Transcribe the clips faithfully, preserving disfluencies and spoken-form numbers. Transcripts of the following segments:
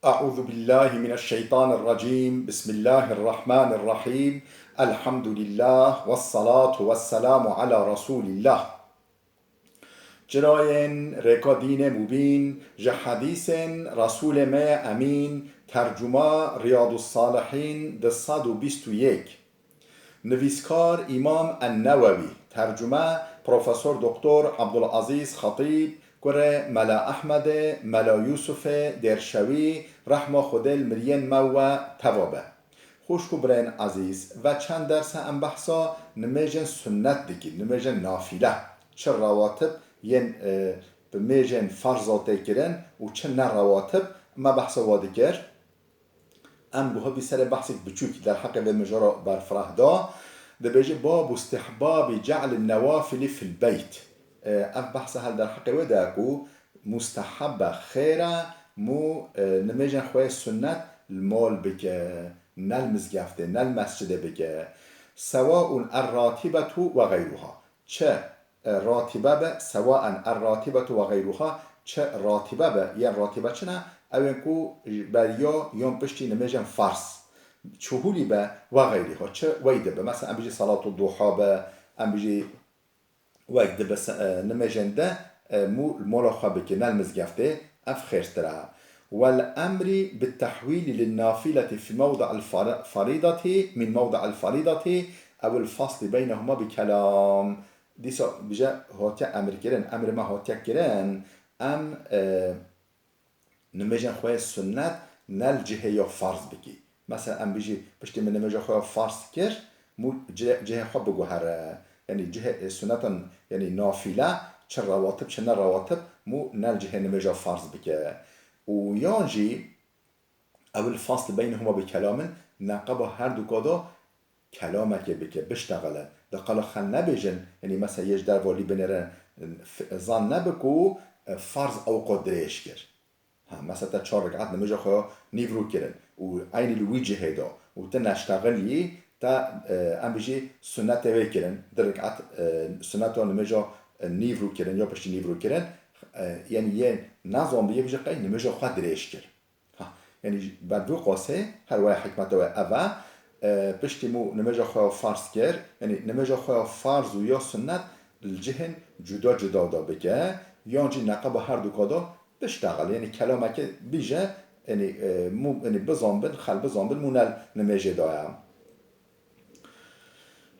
أعوذ بالله من الشيطان الرجيم. بسم الله الرحمن الرحيم. الحمد لله والصلاة والسلام على رسول الله. Çirayên rêka dînê mubîn, ji hedîsên Resûlê me yê Emîn, tercuma Riyadus Salihîn du sed û bîst û yek. Nivîskar Îmam En-Newewî, tercume Profesor Doktor Abdulazîz Xetîb, kurê Mela Ehmedê, Mela Yûsufê Dêrşewî, rehma Xwedê li miriyên me we teva be. Xwişk û birayên ezîz, ve çend derse em behsa nimêjên sunnet dikî, nimêjên nafîle. Çi rawatib yên, e, bi mêjên ferza tê kirin û çi ne rawatib, me behsa wa dikir. Em guha vî serê behsek biçûk derheqê vê mijara berfireh da. Dibêje, "Babu istihbabi ce'lin newafili fil beyt." E, ev behsa hel derheqê wê de ku musteheb e, xêr e, mû, e, nimêjên xwe yê sunnet li mal bike, ne li mizgeftê, ne li mescidê bike. Sewaun er-ratibetu ve xeyruha. Çi, e, ratibe be, sewaen er-ratibetu ve xeyruha, çi ratibe be, yên ratibe çi ne? Ew ên ku beriya yan piştî nimêjên farz. Çihûlî be ve xeyriha, çi wey dibe. Mesela em bijî salatu duha be, em bijî wek dibe se-, e, nimêjên de, e, mû li mola xwe bike, ne li mizgeftê, ev xêrtir e. Wel emrî bit tehwîlî lin nafileti fi mewdi'il fari-, farîdeti min mewdi'il farîdeti ew il fasli beynehuma bi kelam. Dîsa bije hatiye emir kirin, emrê me hatiye kirin, em, e, nimêjên xwe yê sunnet ne li cihê ya farz bikî. Mesela em bijî piştî min nimêja xwe ya farz kir, mû cihê, cihê xwe biguhere. Yanî cihê, e, sunnetan, yanî nafîle, çi rawatib, çi ne rawatib, mû ne li cihê nimêja farz bike. Û yan jî, ew il fasl beynehuma bi kelamin, neqeba her duka de kelamekê bike, biştexile. Di qala xel nebêjin, yanî mesela yê ji derva lî binêrin, f-, zan nebe ku, e, farz ewqa dirêj kir. Ha, mesela te çar rekat nimêja xwe ya nîvrû kirin û eynî li wî cihê de û tu neştexilî, te, e, em bijî sunnetê wê kirin, du rekat, e, sunneta nimêja, e, nîvrû kirin ya piştî nîvrû kirin, e, yanî yê nezan biyê bijî qey nimêja xwe dirêj kir. Ha, yanî ber vî qasê her waya hikmeta wê ev e, e, piştî mû nimêja xwe ya farz kir, yanî nimêja xwe ya farz û ya sunnet li cihên cuda cuda de bike, yan jî neqeba her duka de biştexil, yanî kelamekê bîje, yanî, e, mû, yanî bizanbin, xel bizanbin mû ne li nimêjê de ye.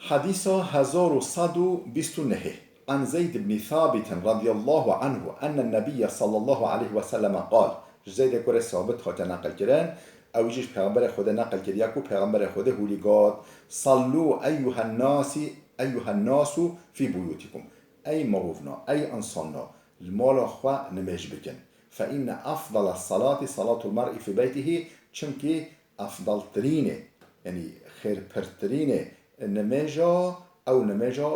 Hedîsa hezar û sed û bîst û nehê. An Zeyd ibn Thabit radiyallahu anhu enne Nebiyye sallallahu aleyhi ve sellem qal. Ji Zeydê kurê Sabit hate neqil kirin. Ew jî ji Pêxemberê Xwedê neqil kiriye ku Pêxemberê Xwedê hûlî got, "Sallu eyyuhen nasi, eyyuhen nasu fi buyutikum." Ey mirovna, ey insana, li mala xwe nimêj bikin. Fe inne afdala salati salatul mer'i fi beytihi, çimkî efdaltirînê, yanî xêrpirtirînê nimêja, ew nimêja,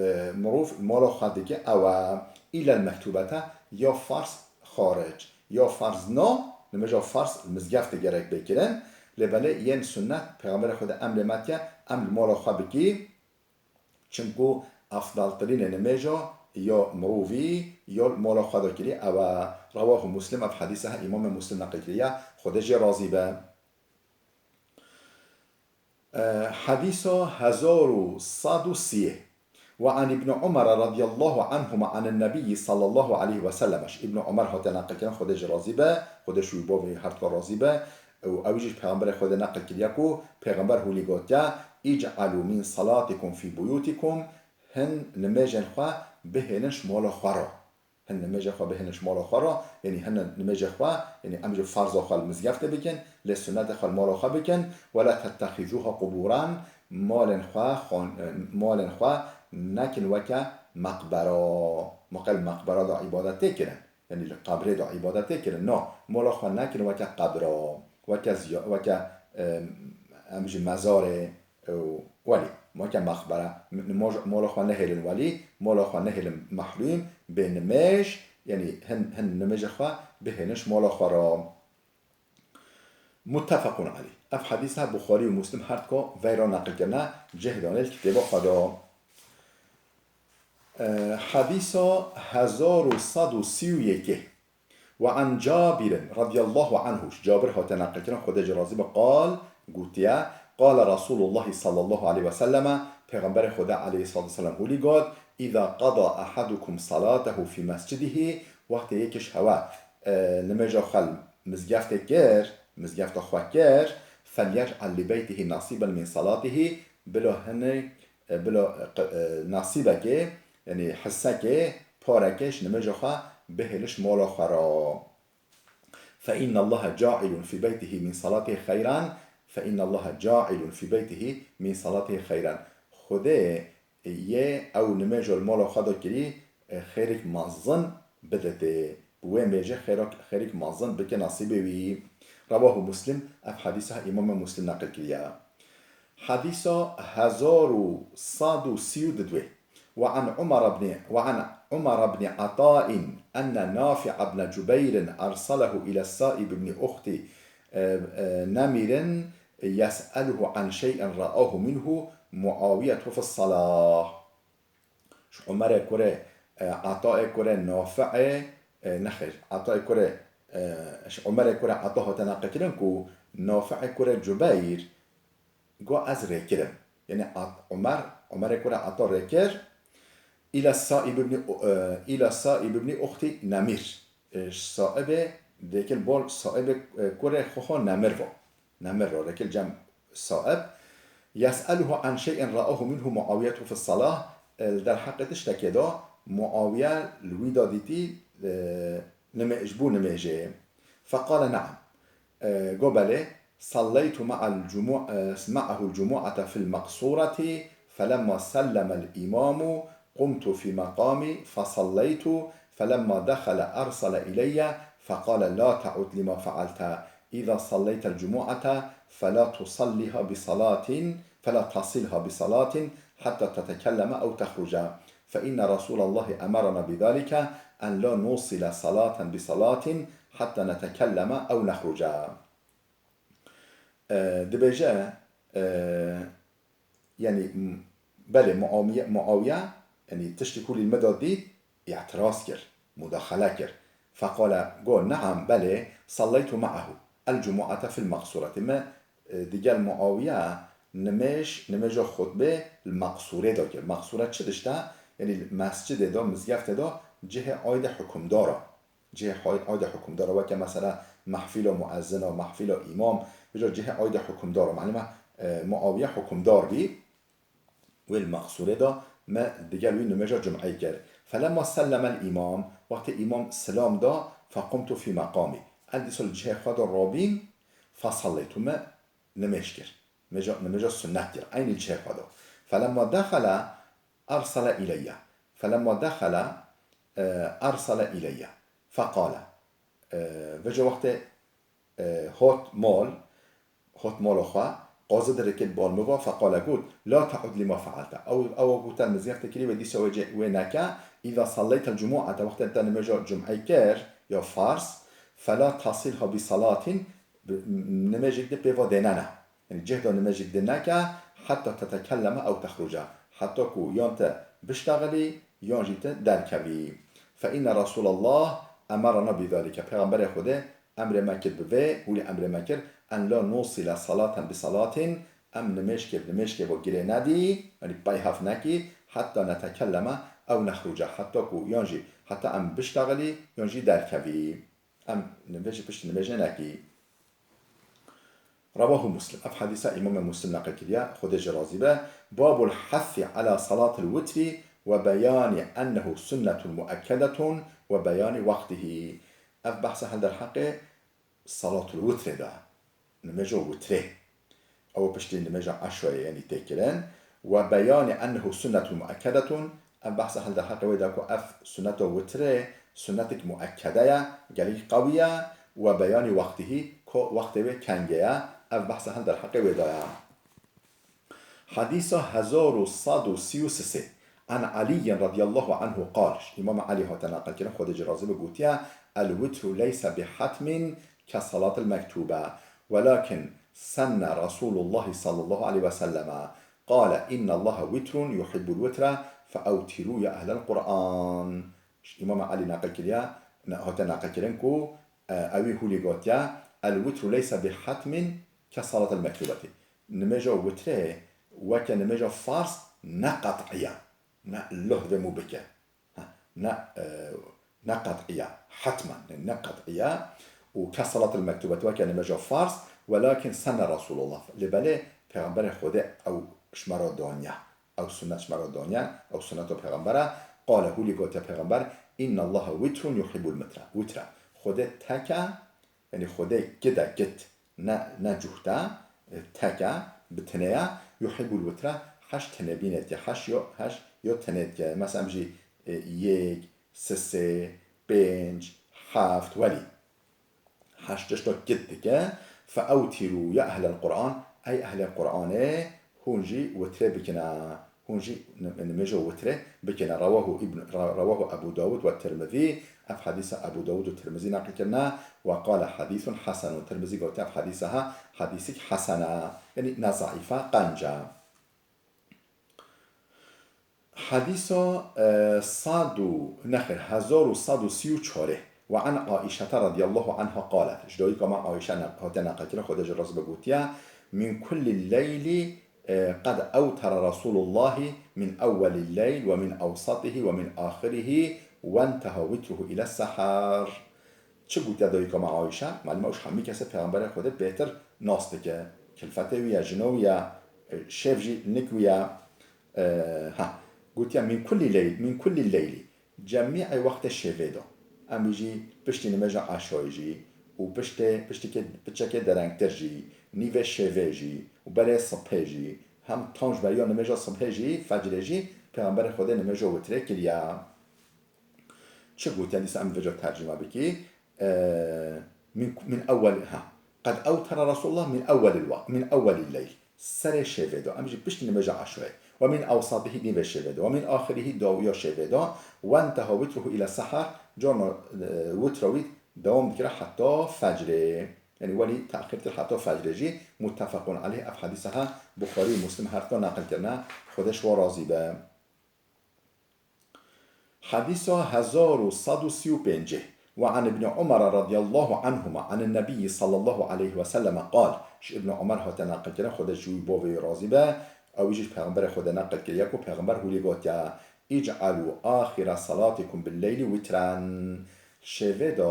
e, mirov li mala xwe dike, ew e, îlel mektûbete, ya farz xaric, ya farz na, nimêja farz li mizgeftê gerek bê kirin, lê belê yên sunnet, Pêxemberê Xwedê emrê me diye, em li mala xwe bikî, çimku efdaltirînê nimêja ya mirovî ya li mala xwe de kirî, ew e. Rewahu Muslim, ev hedîse he Îmamê Muslim neqil kiriye, Xwedê jê razî be. E, hedîsa hezar û sed û sî. Ve an Ibn Umar radiyallahu anhuma anin Nebiyyi sallallahu aleyhi ve sellem. Ji Ibn Umar hate neqil kirin, Xwedê jê razî be, Xwedê ji wî bavê her dika razî be. Û ew jî ji Pêxemberê Xwedê neqil kiriye ku Pêxember hûlî gotiye, "Îc'alû min salatikum fî buyûtikum", hin nimêjên xwe bihêlin ji mala xwe re. Hin nimêjê xwe bihêlin ji mala xwe re, yanî hin nimêjê xwe, yanî em ji farza xwe li mizgeftê bikin, lê sunnetê xwe li mala xwe bikin, "Wela tettexîzûha qubûran", malên xwe, xan-, malên xwe nekin weke meqbera. Ma qey li meqbera de îbadet tê kirin, yanî li qebrê de îbadet tê kirin. Na, mala xwe nekin weke qebra, weke ziya-, weke, em, em ji mezarê, Ew, welî, weke mexbere, m-, moj-, mola xwe nehêlin welî, mola xwe nehêlin mehlûm, bê nimêj, yanî hin, hin nimêja xwe bihêlin ji mola xwe re. Muttefequn aleyh. Ev hedîs he Buxarî û Muslim her dika veyra neqil kirine, cih dane li kitêba xwe de. E, hedîsa hezar û sed û sî û yekê. وعن جابر رضي الله عنه، ji Cabir hate neqilkirin, Xwedê jê razî be, قال، gotiye, قال رسول الله صلى الله عليه وسلم، Pêxemberê Xwedê aleyhissalatu vesselam hûlî got, إذا قضى أحدكم صلاته في مسجده، wextê yekî ji hewe, e, nimêja xwe li mizgeftê kir, mizgefta xwe kir, فليجعل لبيته نصيبا من صلاته، bila hinek, e, bila, e, qe-, e, nasîbekê, yanî hissekê, parekê ji nimêja xwe bihêle ji mala xwe re. فإن الله جاعل في بيته من صلاته خيرا، فإن الله جاعل في بيته من صلاته خيرا. Xwedê yê ew nimêja li mala xwe de kirî, e, xêrek mezin biditê. Bi wê mêje xêrok-, xêrek mezin bike nasîbê wî. رواه مسلم، ev hedîsa Îmamê Muslim neqil kiriye. Hedîsa hezar û sed û sî û du. وعن عمر بن، وعن عمر بن عطاء أن نافع بن جبير أرسله إلى السائب بن أخت، e, e, Nemîr يسأله عن شيء رآه منه معاوية في الصلاة. Ji Umerê kurê, e, Atayê kurê Nafi'ê, e, nexêr, Atayê kurê, e, ji Umerê kurê Ata hate neqilkirin ku Nafi'ê kurê Cubeyr got, ez rêkirim. Yanî At-, Umer, Umerê kurê Ata rêkir, إلى السائب بن، e, إلى السائب بن أخت نمير. E, ji Saibê, rêkir bol Saibê, e, kurê xwe xwe Nemir va. Nemir ra rêkir cem Saib. يسأله عن شيء رآه منه معاوية في الصلاة. E, li derheqê tiştekê de Muawiye li wî de dîtî, e, nimê-, ji bo nimêjê. فقال نعم. E, got belê, صليت مع الجمع-، e, معه الجمعة في المقصورة، فلما سلم الإمام قمت في مقامي فصليت، فلما دخل أرسل إلي فقال: لا تعد لما فعلت، إذا صليت الجمعة فلا تصلها بصلاة، فلا تصلها بصلاة حتى تتكلم أو تخرج، فإن رسول الله أمرنا بذلك، أن لا نوصل صلاة بصلاة حتى نتكلم أو نخرج. E, dibêje, e, yanî, m-, belê, Muawiye, Muawiye, yanî, tiştê ku li me de dît, îtiraz kir, mudaxele kir. Feqale, got, نعم، belê، صليت معه الجمعة في المقصورة. Me, e, digel Muawiye nimêj, nimêja xutbê li Meqsûrê de kir. Meqsûre çi tişt e? Yanî mescidê de, mizgeftê de cihê aydê hukimdar e. Cihê hay-, aydê hukimdar e. Weke mesela mehfîla muezzin e, mehfîla îmam, vêca cihê aydê hukimdar e. Malum e, e, Muawiye hukimdar bî. Wê li Meqsûrê de me digel wî nimêja cum'eyê kir. فلما سلم الإمام، wextê îmam silam da, فقمت في مقامي. Ez dîsa li cihê xwe de rabîm, فصليت، me nimêj kir. Nimêja, nimêja sunnet kir. Eynî li cihê xwe de. فلما دخل أرسل إلي. فلما دخل، e, أرسل إلي. فقال، e, vêca wextê, e, hot mal, hot mala xwe, qazî dirikit bal min va, فقال، got، لا تعد لما فعلت. Ew, ew ku te mizgeftê kirî wê dîsa wê cê-, wê neke. إذا صليت الجمعة، wextê te nimêja cum'eyê kir, ya farz, فلا تصلها بصلاة، bi, nimêjek di pê va dênene. Yanî cih de nimêjek di neke, حتى تتكلم أو تخرج. Heta ku yan te biştexilî, yan jî te derkevî. فإن رسول الله أمرنا بذلك. Pêxemberê Xwedê emrê me kir bi vê, hûlî emrê me kir, أن لا نوصل صلاة بصلاة، em nimêjkê bi nimêjkê ve girê nedî, yanî peyhev nekî, حتى نتكلم أو نخرج. Heta ku yan jî, heta em biştexilî, yan jî derkevî. Em nimêjê piştî nimêjê nekî. رواه مسلم. Ev hedîsa Îmamê Muslim neqil kiriye, Xwedê jê razî be. باب الحث على صلاة الوتر وبيان أنه سنة مؤكدة وبيان وقته. Ev behsa hil derheqê salatul witrê de. Nimêja witrê. Ew piştî nimêja eşreyê, yanî tê kirin. وبيان أنه سنة مؤكدة، em behsa hil derheqê wê de ku ev sunneta witrê sunnetek muekkede ye, gelekî qewî ye, وبيان وقته، ku wextê wê kengê ye, ev behsa hil derheqê wê de ye. Hedîsa hezar û sed û sî û sê. عن علي رضي الله عنه قال، Îmam Elî hate neqilkirin, Xwedê jê razî be, gotiye, الوتر ليس بحتم كالصلاة المكتوبة، ولكن سن رسول الله صلى الله عليه وسلم، قال، إن الله وتر يحب الوتر، فأوتروا يا أهل القرآن. Îmam Elî neqil kiriye, ne-, hate neqilkirin ku, e, ewî hûlî gotiye, "El witru leysa bi hatmin ke salatil mektubeti." Nimêja witrê weke nimêja farz ne qet'iye. Ne loh vê mû bike. Ha, ne, e, ne qet'iye. Hetmen, ne qet'iye. Û ke salatil mektubet weke nimêja farz, welakin senne Resulullah. Lê belê Pêxemberê Xwedê ew ji me re daniye. Ew sunnet ji me re daniye. Ew sunneto Pêxembere. Qale hûlî gotiye Pêxember, "Innallaha witrun yuhibbul mitra." Witra. Xwedê tek e, Yanî Xwedê gid e, gid, ne, ne cuht e, e, tek e, bi tinê ye, yuhîbul witra, heş tinê bînetî, heş yo, heş yo tinê dike. Mesela em jî, e, yek, sisê, pênc, heft, welî. Heş tişto gid dike. Fe ewtîrû ya ehlel Qur'an, ey ehlê Qur'anê, hûn jî witrê bikine. Hûn jî nim-, nimêja witrê bikine. Rewahu Îbn-, re-, rewahu Ebû Dawûd we Tirmizî. Ev hedîsa Ebû Dawûd û Tirmizî neqil kirine. Ve qale hedîsun hesenun. Tirmizî gotiye ev hedîsa ha, hedîsik hesen e. Yanî ne zeîf e, qenc e. Hedîsa, e, sed û, nexêr, hezar û sed û sî û çar e. Ve an Aîşete radiyallahu anha qalet. Ji dayika me Aîşe ne-, hate neqilkirin, Xwedê ji razî be, gotiye, "Min kullî leylî, e, qed ewtere Resûlullahî min ewwelî leyl ve min ewsatihî ve min axirihî wenteha witruhu île seher." Çi gotiye dayika me Aîşe? Malûm e, ew ji hemî kesê Pêxemberê Xwedê bêhtir nas dike. Kilfetê wî ye, jina wî ye, e, şêv jî nik wî ye. E, ha, gotiye, "Min kullî leyl, min kullî leylî." Cemî ey wextê şevê de. Em jî piştî nimêja eşayê jî û piştê, piştîkê, piçekê derengtir jî, nîvê şevê jî û berê sibhê jî, hem tam ji beriya nimêja sibhê jî, fecrê jî, Pêxemberê Xwedê nimêja witrê kiriye. Çi gotiye dîsa em vêca tercîme bikî? E, min, min ewwel, ha. Qed ewtere Resulullah min ewwelil wa-, min ewwelil leyl. Serê şevê de. Em jî piştî nimêja eşoyê. Ve min ewsatihî, nîvê şevê de. Ve min axirihî, dawiya şevê de. Wenteha witruhu île seher. Carna, e, witra wî dewam dikire heta fecrê. Yanî welî texîrtir heta fecrê jî. Muttefequn aleyh. Ev hedîsa ha Buxarî û Muslim her du neqil kirine. Xwedê ji wan razî be. Hedîsa hezar û sed û sî û pêncî. Ve an Ibn Umar radiyallahu anhuma an Nebiyyi sallallahu aleyhi ve selleme qal. Ji Ibn Umar hate neqilkirin, Xwedê ji wî bo vê razî be, ew jî ji Pêxemberê Xwedê neqil kiriye ku Pêxember hûlî gotiye, "İc'alu ahire salatikum bil leyli witren." Şevê de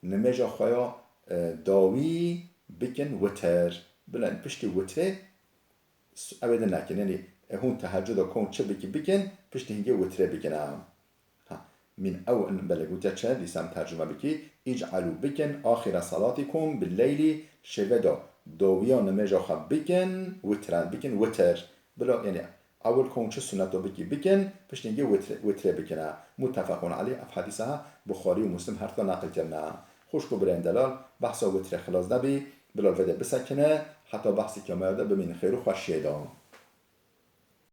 nimêja xwe ya, e, dawî bikin witir. Bila piştî witrê S-, ew ê din nekin. Yanî, e, hûn tehecuda kom çi bikî bikin, piştî hingê witrê bikin, ha. Ha. Min ew-, belê gotiye çi? Dîsa em tercime bikî. "İc'alu" bikin, "ahire salatikum bil leyli", şevê de dawiya nimêja xwe bikin, witren bikin, witir. Bila, yanî, ewil kom çi sunneto bikî bikin, piştî hingê witrê, witrê bikin, ha. Muttefequn aleyh, ev hedîsa ha, Buxarî û Muslim her du neqil kirine. Xwişk û birên delal, behsa witrê xilas nebî, bila vê de bisekine, heta behsê kêmaya de bimînin xêr û xweşiyê de.